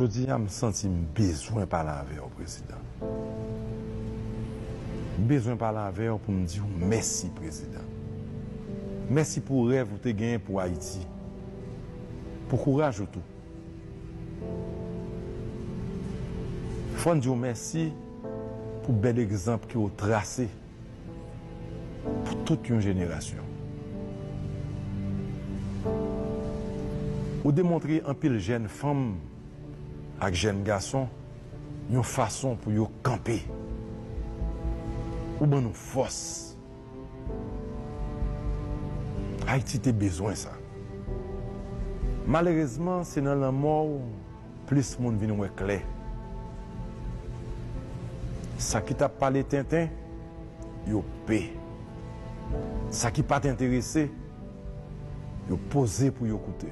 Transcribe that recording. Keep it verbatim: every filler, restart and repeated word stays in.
Jodi a, m santi m bezwen pale avè w, Prezidan. M bezwen pale avè w pou m di w mèsi, Prezidan. Mèsi pou rèv ou te genyen pou Ayiti, pou kouraj ou tou. Fò n di w mèsi pou bèl egzanp ke w trase pou tout yon jenerasyon. Ou demontre anpil jèn fanm ak jèn gason yon fason pou yo kanpe. Ou ban nou fòs. Ayiti te bezwen sa. Malerezman, se nan lanmò w plis moun vin wè klè. Sa ki t ap pale tenten, yo pe. Sa ki pa t enterese, yo poze pou yo koute.